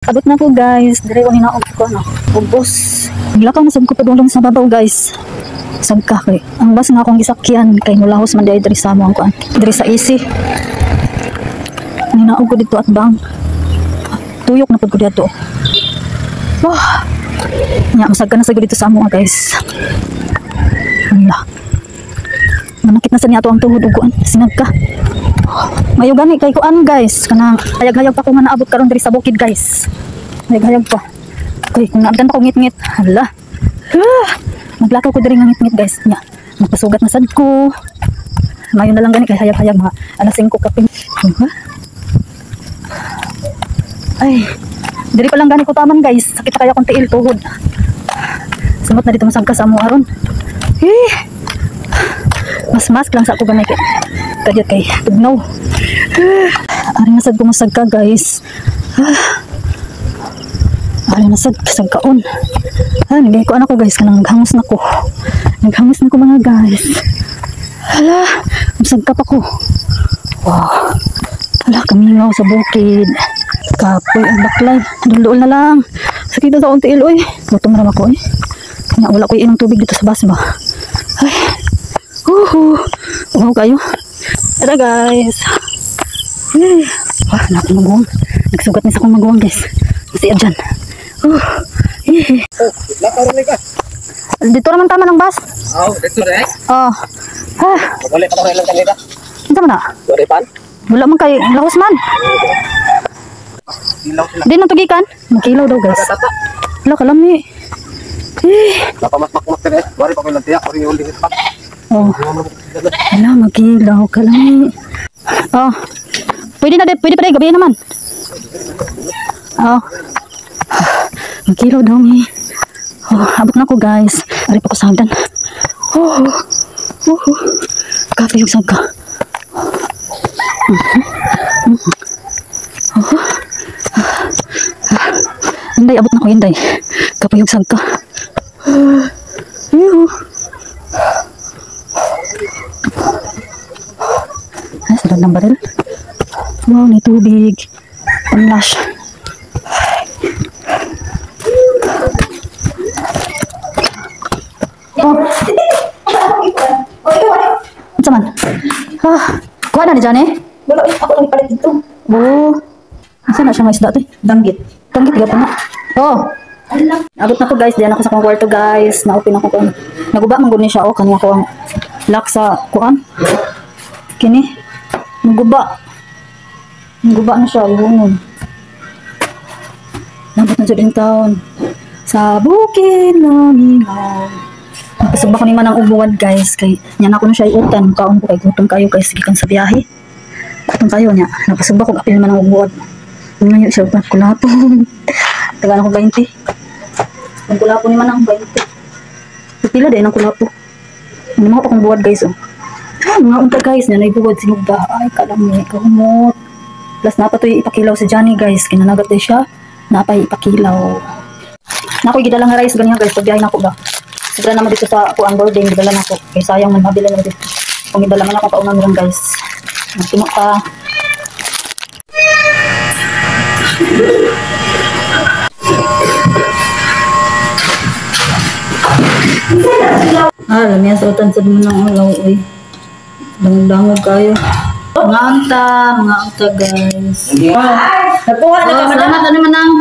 Abot na ko, guys. Dire ko hinaog ko ano. Ubos. Naglakaw na sad ko padulong sa babaw, guys. Sagka kay. Ang bus nga akong gisakyan kay mulahos man diay diri sa amo ang kuan. Diri sa easy. Hinaog ko dito at bang. Tuyok na pud ko dito. Wah. Nya masagka na sa dito sa amo, guys. Hala. Manakit na sa niya ato ang tuhod ug kuan. Sinagka. Mayo gani kay kuan, guys, kanang hayag-hayag pa ko nga naabot karon diri sa bukid, guys. Hayag-hayag pa. Kay kung naabdan pa ko ngit-ngit, hala. Ah, maglakaw ko diri nga ngit-ngit, guys. Nya, magpasugat na sad ko. Mayo na lang gani kay hayag-hayag, mga alas 5 kapin. Huh? Ay, diri pa lang gani ko taman, guys. Sakit na kaya kong tiil, tuhod. Sumot na dito masagka sa amo aron. Eh, mas mask lang sa ako gamay kay kadyot kay tugnaw. Ah, ari na sad ko masagka, guys. Ah, ari na sad sagkaon. Ah, nagay ko anak ko, guys, kanang naghangos na ko. Naghangos na ko, mga guys. Hala, masagka pa ko. Wow. Hala, kamingaw sa bukid. Kapoy ang baklay. Dulduol na lang. Sakit na sa akong tiil, oy. Gutom na ako, eh. Kaya wala ko inom tubig dito sa bus ba. Ay. Huhu. Wow kayo. Tara, guys. Eh. Wah, na akong maguwang. Nagsugat ni sa akong maguwang, guys. Siya dyan. Eh. Lakaw rin ka. Dito naman tama ng bus. Oh, dito rin. Oh. Ah, Wala pa rin lang kanila. Unsa man na? Wala pan. Wala man kay lahos man. Ilaw sila. Di na tugikan. Magkilaw daw, guys. Tata. Wala kalami. Eh. Napa mas makmak rin. Wala pa ko lang tiyak. Wala yung dito pa. Oh. Hala, magkilaw kalami. Oh. Pwede na, pwede pa gabi naman. Oh. Magkilaw daw mi. Oh, abot na ko, guys. Ari pa ko sa hagdan. Oh. Oh. Kape yung sagka. Oh. Inday, abot na ko, inday. Kape yung sagka. Yuhu. Ay, sarap ng baril. Wow, may tubig. Unlash. Oh. Unsa man? Ah, kuha na ni Johnny? Wala eh, ako lang ipalit dito. Oh. Asa na siya nga isda to? Danggit. Tanggit gyapon na. Oh. Ala. Abot na ko, guys, diyan ako sa akong kwarto, guys. Na-open ako kuan. Naguba man gud ni siya oh, kani ako ang lock sa kuan. Kini. Naguba. Naguba na siya yun. Nabot na jud in town. Sa bukid namingaw. Napasugba ko ni man ang ubuan, guys, kay nya na ako na siya iutan, kaon ko kay gutom kayo, guys, gikan sa biyahe. Gutom kayo nya. Napasugba ko apil man ang ubuan. Ngayon siya pa kulapo. Tagaan ako 20. Ang kulapo ni man ang 20. Pipila din ang kulapo. Ano mga pa kong buwad, guys, oh. Ah, mga unta, guys, na naibuwad sinugba. Ay, kalami, kahumot. Plus napatoy ipakilaw si Johnny, guys. Kinanagat din siya. Napay ipakilaw. Nakoy gidala nga rice ganyan, guys. Pagbiyahe nako ba. Sobra naman dito sa kuan boarding, gidala nako. Kay sayang man mabili na dito. Kung gidala man ako paunan ron, guys. Timo pa. Ah, lamiya sa utan sa mga alaw, oy. Dangog-dangog kayo. Mga anta, guys. Nakuha na Oh, ka. salamat ano man ang